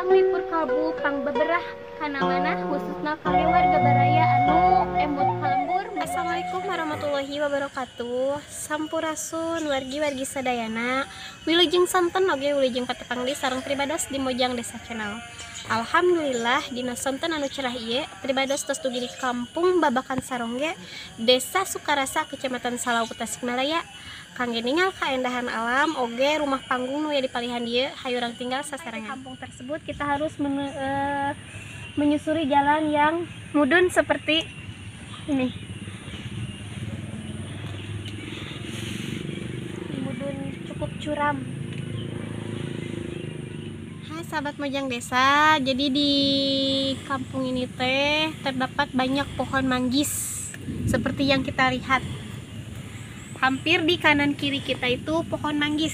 Panglipur kalbu pangbeberah kana manah khususna kangge warga baraya anu emut ka lembur. Assalamualaikum warahmatullahi wabarakatuh. Sampurasun wargi-wargi sadayana. Wilujeng sonten oge wilujeng patepang di sareng pribados di Mojang Desa Channel. Alhamdulillah dina sonten anu cerah ieu pribados tos dugi di Kampung Babakan Sarongge, Desa Sukarasa, Kecamatan Salawu, Tasikmalaya. Kangge ningal kaendahan alam oge rumah panggung nu aya di palihan dieu, hayu urang tinggal sasarengan. Kampung tersebut kita harus menyusuri jalan yang mudun seperti ini. Mudun cukup curam. Hai sahabat Mojang Desa, jadi di kampung ini teh terdapat banyak pohon manggis seperti yang kita lihat. Hampir di kanan kiri kita itu pohon manggis.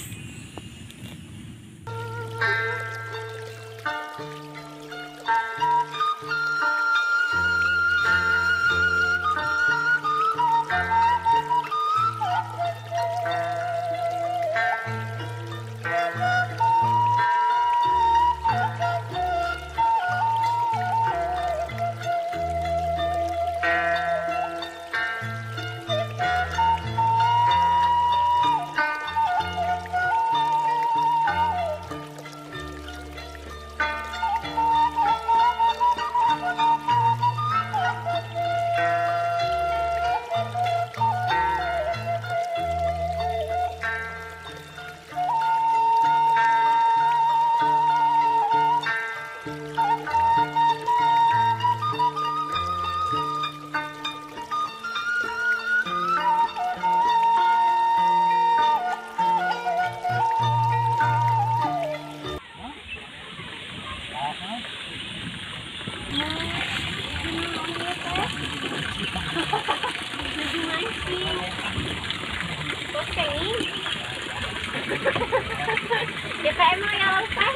DPM ya lautan.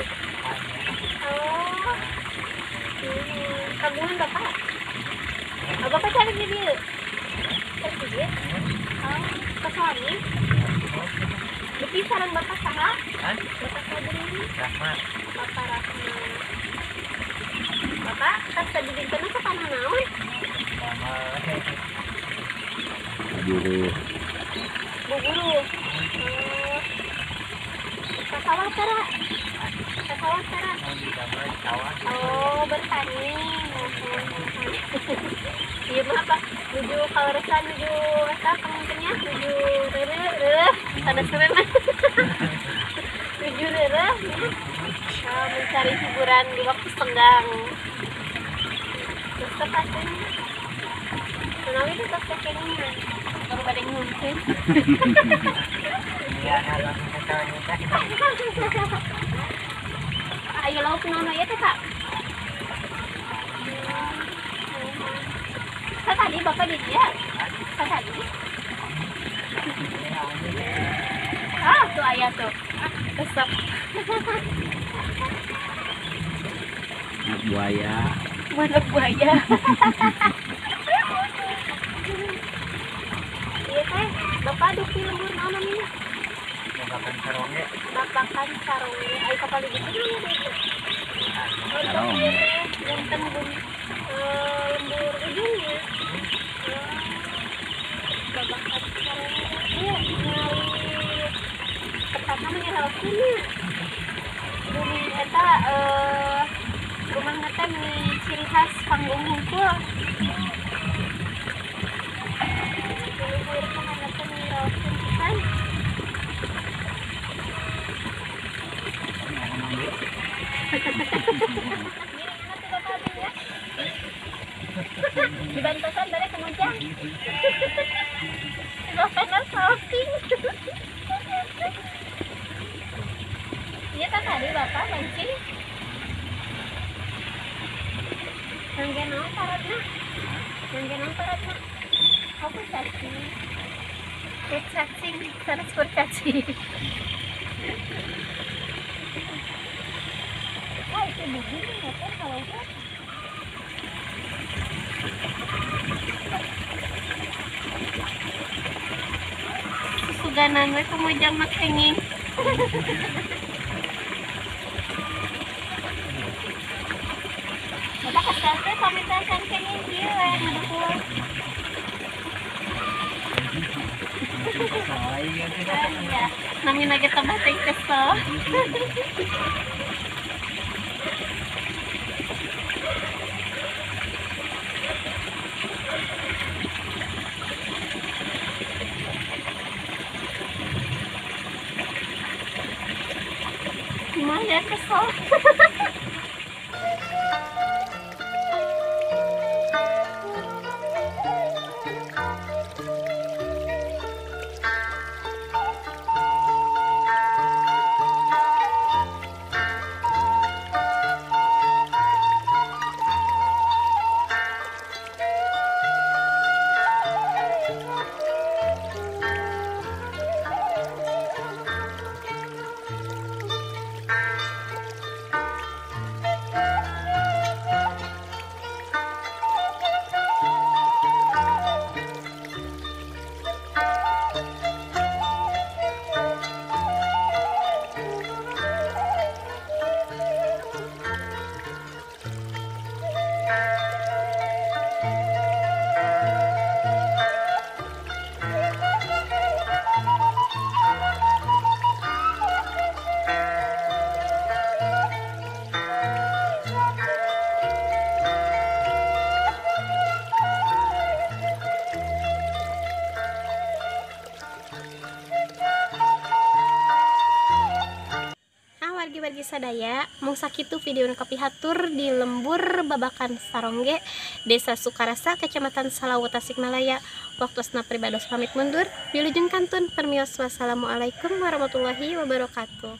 Oh, kagungan bapak. Oh, bapak cari di dia. Cari di dia. Oh, ke suami. Beki sarang bapak saha? Bapak saha Rahmat. Bapak Rahmat. Bapak tas tadi dinten ka panah naon? Guru. Bu guru. Sawah tara. Sawah tara. Oh, bertani. Iya mah apa? Nuju kaleresan nuju eta pangintennya nuju reureuh sanes reureuh. Nuju reureuh ya. Mencari hiburan di waktu senggang. Terus tepatnya. Menawi tetep kekengnya. Baru bade nyungkeun. Iya, langsung Ayo lauk naon ya teh, Kak? Tadi Bapak di dia? Tadi? Ah, tuh ayah tuh. Resep. Anak buaya. Anak buaya. Iya teh, Bapak duki lembur naon namanya? Babakan Sarongge. Babakan Sarongge. Ayo kapal di situ dulu deh. Sarongge. Wonten lembur ujungnya. Babakan Sarongge. Iya, nyari tepatnya menyeraukeun bumi eta rumah teh meni ciri khas panggung hungkul. Luhur kana teh menyeraukeun pisan. Dibantosan dari kemujang. Bapak salting. Iya kan tadi bapak mancing. Nangge naon paratna? Nangge naon paratna? Oh, kurcacing. Kurcacing, sanes kurcacing. Wah, itu begini ya kan kalau enggak. Susuganan we kumujang mah kenging. Kesel teh pamitan kan kenging kieu we ngedukung. Iya, namina ge tambah teh kesel. Gimana ya kesel. Wargi sadaya mung sakitu video nu kapihatur di lembur Babakan Sarongge, Desa Sukarasa, Kecamatan Salawu, Tasikmalaya. Waktosna pribados pamit mundur, wilujeng kantun permios, wassalamualaikum warahmatullahi wabarakatuh.